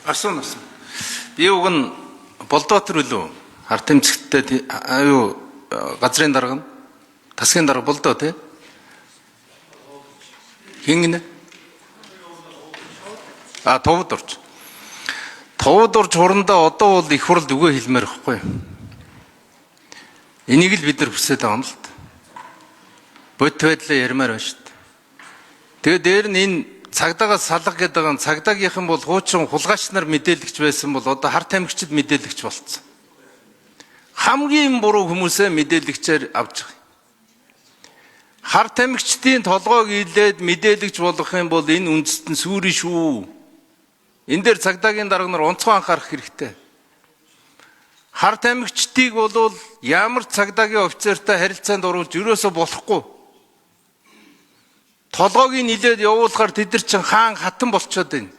Асууна асуу. Би уг нь Болдоотор үлээ. Хар тэмцэгттэй юу газрын дарга нь тасгийн дарга Болдоо тий. Хин гинэ? А товд орж. Товд орж хурандаа одоо бол их хурлд үгээ хэлмээр байхгүй юу? Энийг л бид нар хүсээд байгаа юм л та. Бот байдлаа ярмаар байна шүү дээ. Тэгээ дээр нь энэ цагдаагаас салга гэдэг байгаа нь цагдаагийнхан бол хуучин хулгайч нар мэдээлэгч байсан бол одоо хар тамхичид мэдээлэгч болцсон. Хамгийн буруу хүмүүсээ мэдээлэгчээр авч байгаа. Хар тамхичдын толгойг илээд мэдээлэгч болгох юм бол энэ үндэст нь сүрэн шүү. Энэ дээр цагдаагийн дарга нар онцгой анхаарах хэрэгтэй. Хар тамхичдыг бол ямар цагдаагийн офицертай харилцаанд оруулж ерөөсө болохгүй. Толгойг нь илээд явуулахаар тэд нар чинь хаан хатан болцоод байна.